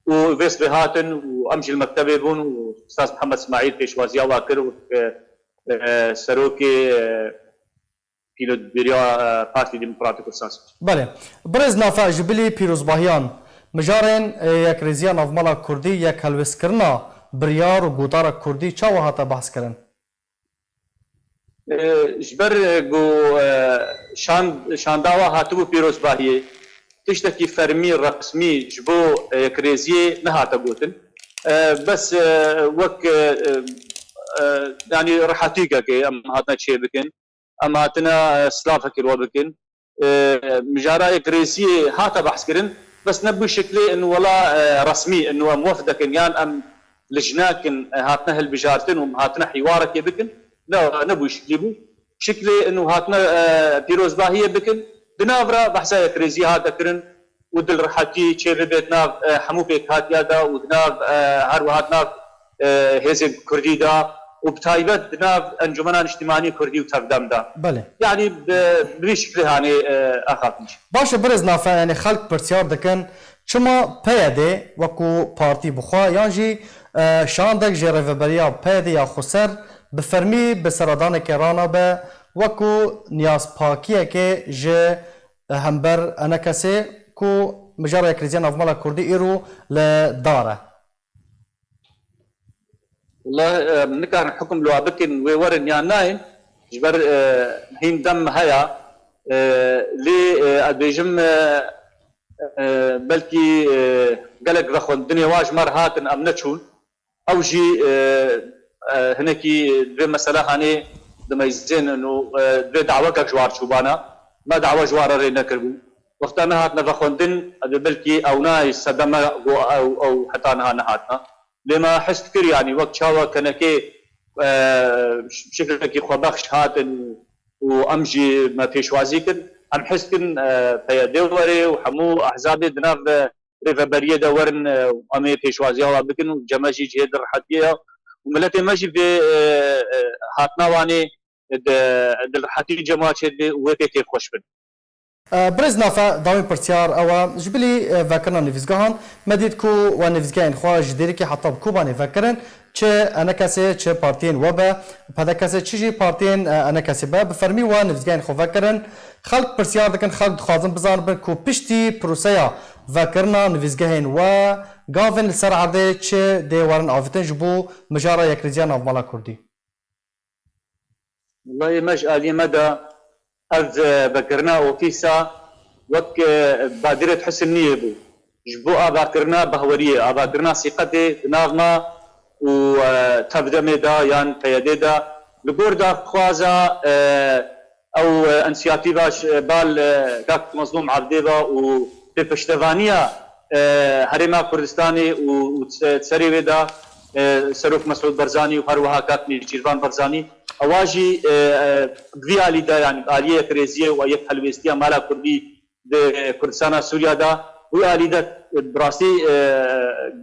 Û vê sibê hatin û em jî li mektebê bûn û Ustaz Mihemed Îsmaîl pêşwaziya wa kir û, e, e, serokê, e, pîlotbêriya, e, Partî Demokratîk Kurdistan Sûriyê. Belê. Birêz Nafe, ji bilî pîrozbahiyan, mijarên, e, Yekrêziya Navmala Kurdî, yekhelwêstkirina biryar û gotara Kurdî çawa hate behskirin? E, ji ber, e, ku, e, şan-, şandawa hatibû pîrozbahiyê, tiştekî fermî, resmî ji bo, e, yekrêziyê nehate gotin. E, bes, e, wek, e, e, e, yanî rehetîkekê em hatine çêbikin, em hatine, e, silavekê li we bikin. E, mijara yekrêziyê hate behskirin, bes ne bi şiklê in wela, e, resmî, in em wefdekin yan em lijnekin, e, hatine hilbijartin û hatine hîwarekê bikin. Ne, ne bi şiklî bû. Şiklê in hatine, e, pîrozbahiyê bikin. Di nav re behsa yekrêziyê hate kirin û dilrehetî çêbibêt nav, e, hemû pêkhatiya de û di nav, e, her wiha di nav, e, hêzên kurdî de û bi taybet di nav Encûmena Niştimanî Kurdî û Tevdem de. Belê. Yanî bi, bi vî şiklî hanê, e, axaftin jî. Baş e, birêz Nafe, yanî xelk pirsyar dikin, çima P Y D wekû partî bi xwe yan jî, e, şandek ji rêveberiya P Y D ya xweser bi fermî bi seredanekê ranabe, wekû niyazpakiyekê ji hember enekesê ku mijara yekrêziya navmala kurdî îro li dar e? Wela, em nikarin hukm li wa bikin, wê werin yan nayên, ji ber, e, hîn dem heye, e, lê, e, ez bêjim, e, e, belkî, e, gelek vexwendinê wa ji me re hatin, em neçûn. Ew jî, e, e, hinekî divê mesela hanê dimeyzênin û, e, divê dawekek ji war çûbana. Me dawa ji wan re rê nekiribû. Wexta nehatine vexwendin, divê belkî ew nayê sedeme ku ew, ew heta niha nehatine. Lê me his dikir, yanî wek çawa kenekê, e, şiklekî xwebexş hatin û em jî me pêşwazî kir. Em his dikin, e, P Y D were û hemû ehzabê di nav, e, rêveberiyê de werin, e, û em ê pêşwaziya wan bikin û cem me jî cihê dilrehetiyê ye û miletê me jî vê, e, e, hatina wan ê di, dilrehetî cem wan çêdibe û wê pê kêfxweş bin. E, birêz Nafe, dawîn pirsyar ew e, ji bilî, e, vekirina nivîzgehan, me dît ku we nivîzgehên xwe ji Dêrikê heta bi Kobanê vekirin, çi enekesê, çi partiyên we be, P D K'ê, çi jî partiyên, e, enekesê be, bi fermî we nivîzgehên xwe vekirin. Xelk pirsyar dikin, xelk dixwazin bizanibin ku piştî proseya vekirina nivîzgehên we, gavên li ser erdê çi dê werin avêtin ji bo mijara yekrêziya navmala kurdî? Wellahî me ji aliyê me de ev, e, vekirina ofîsa wek, e, badirê dihisin niyê bû. Ji bo avakirina bahweriyê, avakirina sîqetê di nav me û, e, Tevdemê de yan P Y D'ê de Li gor daxwaza, e, ew, e, însiyatîva ji bal, e, kak Mezlûm Ebdê ve û bi piştevaniya, e, Herêma Kurdistanê û, û se-, serê wê de, e, Serok Mesûd Barzanî û her wiha kak Nêçîrvan Barzanî, ewa jî, e, e, bi vî alî de, yanî bi aliyê yekrêziyê û yekhelwêstiya mala Kurdî di Kurdistana Sûriya de, wî alî de, e, bi rastî, e,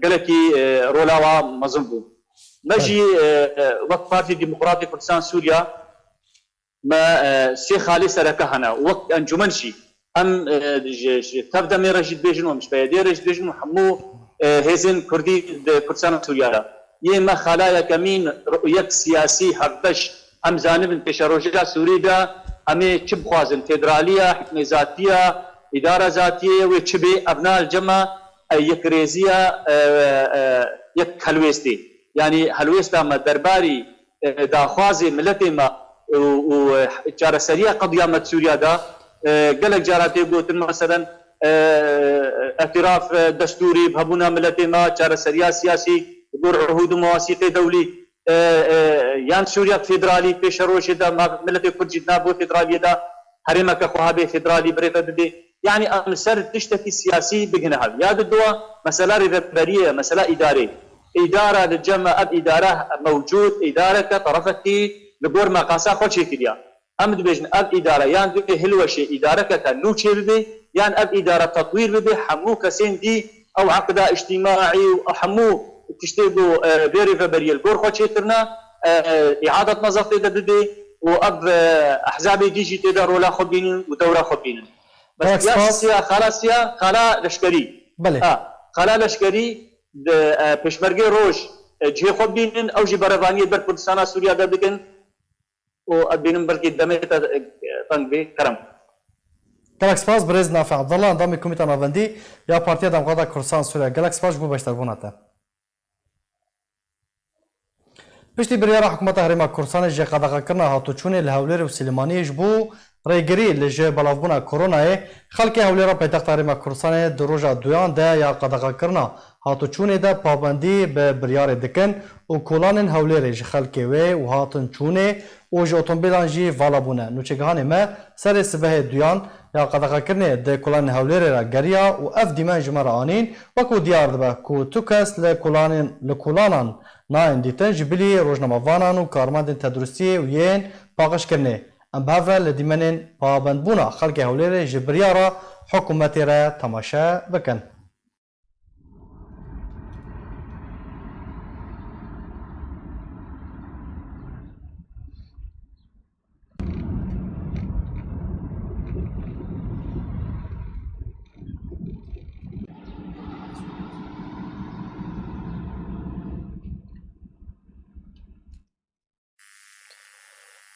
gelekî, e, rola wa mezin bû. Me jî, e, e, wek Partî Demokratê Kurdistan Sûriya, me, e, sê xalê sereke hene. Wek encûmen jî em, e, ji, ji tev demê re jî dibêjin û em ji P Y D'ê re jî dibêjin û hemû, e, hêzên Kurdî di Kurdistana Sûriya de. Yê me xala yekemîn, ruyek siyasî hevbeş. Em zanibin pêşerojê de Sûrî de em ê çi bixwazin? Federaliya, hikmêzatiya, îdara zatiyê wê çi bê? Ev na li cem me, e, yekrêziya, e, e, yek helwêstê. Yanî helwêsta me derbarî e, daxwazê miletê me û, û, e, çareseriya qediya me di Sûriya de, e, gelek cara tê gotin, meselen, e, îtiraf, e, destûrî, bi hebûna miletê me, çareseriya siyasî, gor uhûd û mewasîqê dewlî, e, e, yan Sûriya federalî pêşerojê de, ma miletê Kurd jî di nav bo federaliyê de herêmeke xwe hebe federalî birêve bidê. Yanî em li ser tiştekî siyasî bigihine hev. Ya di dua mesela rêveberiyê ye, mesela îdarê. Îdara li cem me, ev îdare mewcûd, îdareke terefekî li gor meqasa xwe çêkiriya. Em dibêjin ev îdare yan divê hilweşê îdarekeke nû çêbibe, yan ev îdare tetwîr bibe, hemû kesên dî ew eqda îctîmaî û hemû tiştê ku, e, vê rêveberiyê li gor xwe çêkirine, e, e, îadet nezafê de bibe û ev, e, ehzabê dî jî tê de rola xwe bînin û dewra xwe bînin. Bes Gelek ya spas. Siya, xala siya, xala leşkerî. Belê. Ha, xala leşkerî di, e, pêşmergê roj, e, cihê xwe bînin, ew jî berevaniyê ber Kurdistana Sûriya de dikin û ez bînim belkî demê te, e, teng bê. Kerem. Gelek spas birêz Nafi Abdullah, endamê Komîta Navendî ya Partiya Demokrata Kurdistan Sûriya. Gelek spas ji bo beşdarbûna te. Piştî biryara Hikûmeta Herêma Kurdistanê ji qedexekirina hatûçûnê li Hewlêrê û Silêmaniyê ji bo rêgirî li ji belavbûna koronayê, xelkê Hewlêra paytexta Herêma Kurdistanê di roja duyan de ya qedexekirina hatûçûnê de pabendî bi biryarê dikin û kolanên Hewlêrê ji xelkê wê û hatin çûnê û ji otomobîlan jî vala bûne. Nûçegihanê me serê sibehê duyan ya qedexekirinê di kolanên Hewlêrê re geriya û ev dîmen ji me re anîn, wekû diyar dibe ku tu kes li kolanên, li kolanan nayên dîtin, ji bilî rojnamevanan û karmendên tenduristiyê û yên paqijkirinê. Em bi hev re li dîmenên pabendbûna xelkê Hewlêrê ji biryara hikûmetê re temaşe bikin.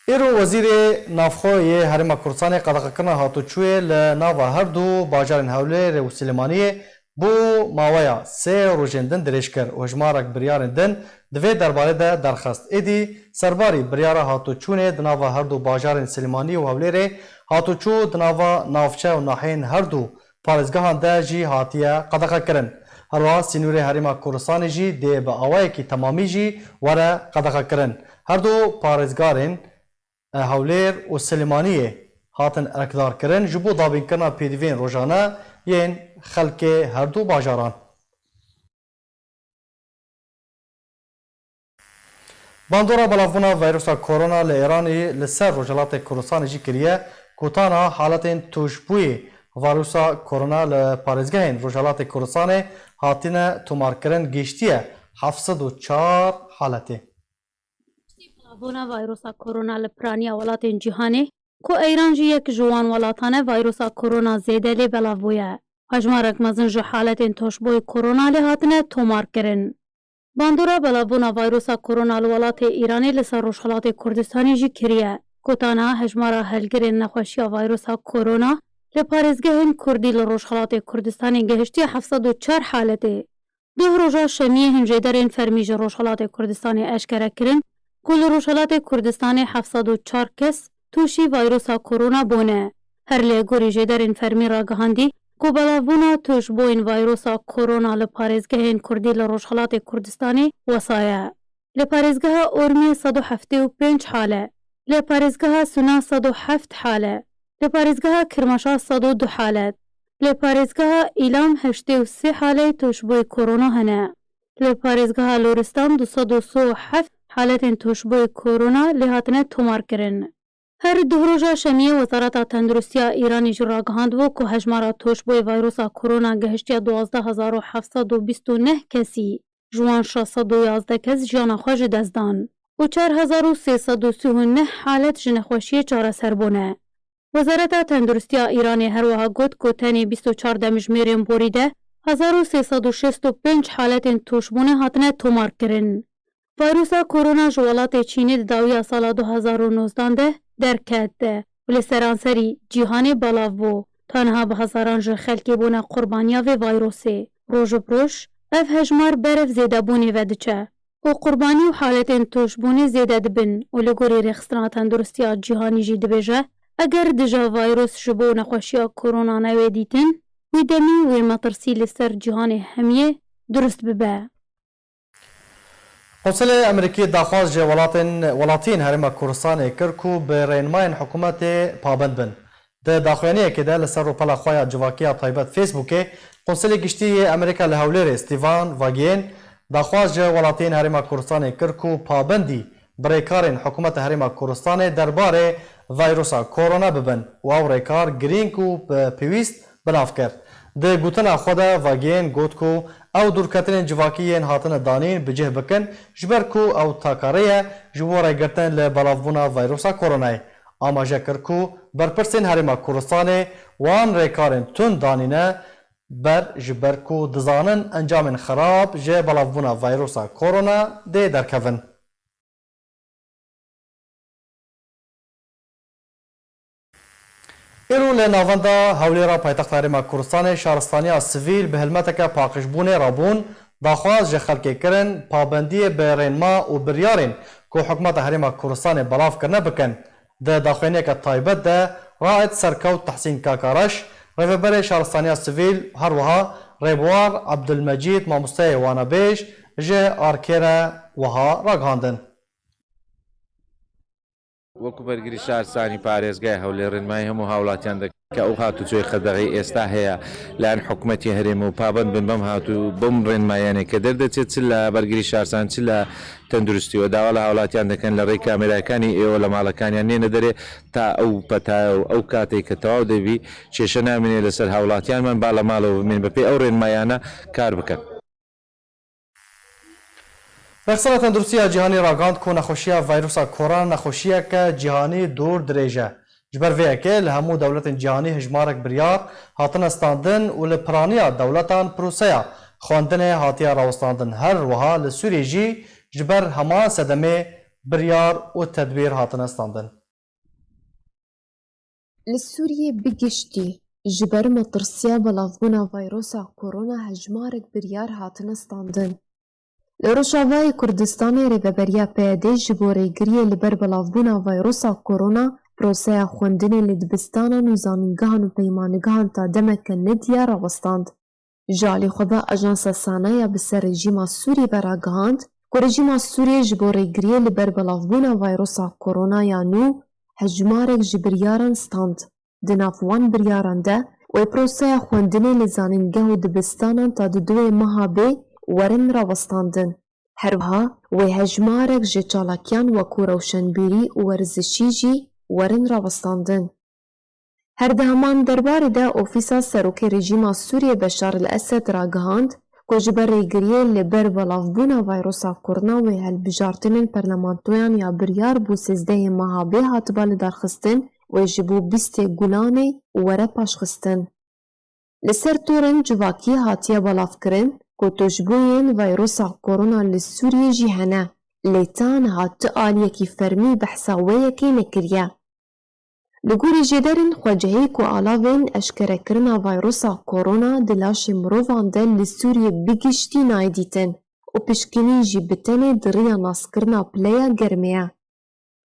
Îro Wezîrê Navxwe yê Herêma Kurdistanê qedexekirina hatûçûyê li nava her du bajarên Hewlêrê û Silêmaniyê bo maweya sê rojên din dirêj kir û hejmarek biryarên din di vê derbarê de derxist. Êdî serbarî biryara hatûçûnê di nava her du bajarên Silêmaniyê û Hewlêrê, hatûçû di nava navçe û nahiyên her du parêzgehan de jî hatiye qedexekirin. Herwiha sînorê Herêma Kurdistanê jî dê bi awayekî temamî jî were qedexekirin. Her du parêzgarên, e, Hewlêr û Silêmaniyê hatin erkdarkirin ji bo dabînkirina pêdiviyên rojane yên xelkê her du bajaran. Bandora belavbûna vîrusa korona li Îranê li ser Rojhilatê Kurdistanê jî kiriye, kotana haletên tûşbûyî vîrusa korona li parêzgehên Rojhilatê Kurdistanê hatine tomarkirin gihiştiye heft sed û çar haletê. Belavbûna vîrusa korona li piraniya welatên cîhanê, ku Îran jî yek ji wan welatan e, vîrusa korona zêde lê belav bûye. Hejmarek mezin ji haletên tûşbûyî korona lê hatine tomarkirin. Bandora belavbûna vîrusa korona li welatê Îranê li ser Rojhilatê Kurdistanê jî kiriye. Kotana hejmara helgirên nexweşiya vîrusa korona li parêzgehên Kurdî li Rojhilatê Kurdistanê gihiştiye heft sed û çar haletê. Duh roja şemiyê hin jêderên fermî ji Rojhilatê Kurdistanê eşkere kirin ku li Rojhilatê Kurdistanê heft sed û çar kes tûşî vîrusa korona bûne. Her lê gorî jêderên fermî ragihandî ku belavbûna tûşbûyên vîrusa korona li parêzgehên Kurdî li Rojhilatê Kurdistanê wesa ye. Li parêzgeha Ormiyê sed û heftê û pênc hale. Li parêzgeha Sûna sed û heft hale. Li parêzgeha Kirmaşa sed û du halet. Li parêzgeha Îlam heştê û sê haleyê tûşbûyî korona hene. Li parêzgeha Loristan du sed û sê û heft haletên tûşbûyî korona lê hatine tomarkirin. Her duh roja şemiyê Wezareta Tenduristiya Îranê jî ragihandibû ku hejmara tûşbûyê vayrosa korona gehiştiye duwazdeh hezar û heft sed û bîst û neh kesî. Ji wan şeş sed û yazdeh kes jiyana xwe ji dest dan û çar hezar û sê sed û sî û neh halet ji nexweşiyê çareser bûne. Wezareta Tenduristiya Îranê her wiha got ku tenê bîst û çar demjimêrên borî de hezar û sê sed û şêst û pênc haletên tûşbûnê hatine tomarkirin. Vayrusa korona ji welatê Çînê di dawiya sala du hezar û nozdan de derket û li seranserî cîhanê belav bû. Ta niha bi hezaran ji xelkê bûne qurbaniya vê vayrosê. Roj bi roj ev hejmar berev zêdebûnê ve diçe û qurbanî û haletên tûşbûnê zêde dibin û li gorî Rêxistina Tenduristiya Cîhanî jî dibêje, eger dija vayros ji bo nexweşiya korona newê dîtin, wî demî wê metirsî li ser cîhanê hemiyê durust bibe. Konselê Amerîkî daxwaz ji welatên, welatiyên Herêma Kurdistanê kir ku bi rênmayên hikûmetê pabend bin. Di daxuyaniyekê de li ser rûpela xwe ya civakî ya taybet Facebookê, Konselê Giştî yê Amerîka li Hewlêrê Stephen Vagiyên daxwaz ji welatiyên Herêma Kurdistanê kir ku pabendî bi rêkarên hikûmeta Herêma Kurdistanê derbarê vayrusa korona bibin û ew rêkar girîng û bi pêwîst belav kir. Di gotina xwe de Vagiyên got ku ew dûrketinên civakî yên hatine danîn bi cih bikin, ji ber ku ew takare ye ji bo rêgirtin li belavbûna vayrusa koronayê. Amaje kir ku berpirsên Herêma Kurdistanê wan rêkarên tund danîne ber, ji ber ku dizanin encamên xerab ji belavbûna vayrusa korona dê derkevin. Îro li navenda Hewlêra paytexta Herêma Kurdistanê şaristaniya sivîl bi hilmeteke paqijbûnê rabûn, daxwaz ji xelkê kirin pabendiyê bi rênma û biryarên ku hikûmeta Herêma Kurdistanê belav kirine bikin. Di daxuyaniyeke taybet de Raed Serkewt Tehsîn Kakareş, rêveberê şaristaniya sivîl, her wiha Rêbiwar Ebdulmecîd, mamosteyê wanebêj, ji Arkê re wiha ragihandin. وەکو بەرگری شارستانی پارێزگای هەولێر ڕێنمایی هەموو هاوڵاتیان دەکەین کە ئەو هاتوچۆی قەدەغەی ئێستا هەیە لایەن حکوومەتی هەرێم و پابەند بن بەم هاتوو بەم ڕێنماییانەی کە دەردەچێت، چ لە بەرگری شارستان، چ لە تەندروستی، و داوا لە هاوڵاتیان دەکەن لە ڕێی کامێراکانی ئێوە لە ماڵەکانیان نێنە دەرێ تا ئەو پەتایە و ئەو کاتێک کە تەواو دەبی، کێشە نامێنێ لەسەر هاوڵاتیانمان، با لە ماڵەوە بمێن بە پێی ئەو ڕێنمایانە کار بکەن. رێکخستنە تەندروستییە جیهانی راگihand ku nexweşiya vîrusa korona nexweşiyeke cîhanî dûr dirêj e. Ji ber vê yekê li hemû dewletên cîhanî hejmarek biryar hatine standin û li piraniya dewletan proseya xwendinê hatiye rawestandin. Her wiha li Sûriyê jî ji ber heman sedemê biryar û tedbîr hatine standin. Li Sûriyê bi giştî ji ber metirsiya belavbûna vayrosa korona hejmarek biryar hatine standin. Li Rojavayê Kurdistanê Rêveberiya P Y D ji bo rêgiriyê li ber belavbûna vayrosa korona proseya xwendinê li dibistanan û zanîngehan û peymanigehan ta demeke nediyar rawestand. Ji alî xwe ve Ajansa Sana ya bi ser rejîma Sûriyê ve ragihand ku rejîma Sûriyê ji bo rêgiriyê li ber belavbûna vayrosa korona ya nû hejmarek ji biryaran stand. Di nav wan biryaran de wê proseya xwendinê li zanîngeh û dibistanan ta di duwê meha bê werin rawestandin. Her wiha wê hejmarek ji çalakiyan wekû rewşenbîrî û werzişî jî werin rawestandin. Her di heman derbarê de Ofîsa Serokê Rejîma Sûriyê Beşar el Esed ragihand ku ji ber rêgiriyê li ber belavbûna vayrosa korona wê hilbijartinên parlamentoyan ya biryar bû sêzdehê meha bê hatiba lidarxistin, wê ji bo bîstê Gulanê were paşxistin. Li ser torên civakî hatiye belavkirin ku tûşbûyên vayrosa korona li Sûriyê jî hene, lê ta niha tu aliyekî fermî behsa wê yekê nekiriye. Li gorî jêderên xwecihî ku alavên eşkerekirina vayrosa korona di laşê mirovan de li Sûriyê bi giştî nayê dîtin û pişkînî jî bi tenê di riya naskirina pileya germê ye.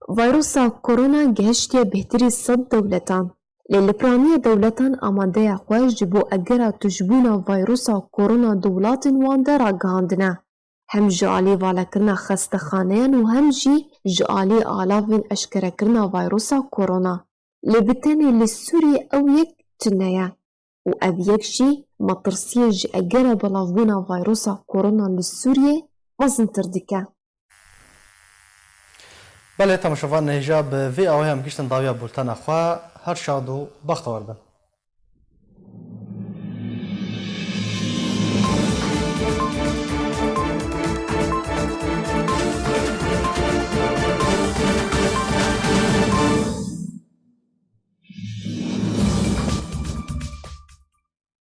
Vayrosa korona gehiştiye bêhtirî sed dewletan, lê li piraniya dewletan amadeya xwe ji bo egera tûşbûna vayrosa korona di welatên wan de ragihandine. hem ji alî valekirina xestexaneyan û hem jî ji alî alavên eşkerekirina vayrosa korona. Lê bi tenê li Sûriyê ew yek tune ye û ev yek jî metirsiyê ji egera belavbûna vayrosa korona li Sûriyê mezintir dike. Belê, temaşevan, hêja bi vî awayê em gihîştin dawiya bultena xwe. Her şad û bextewar bin.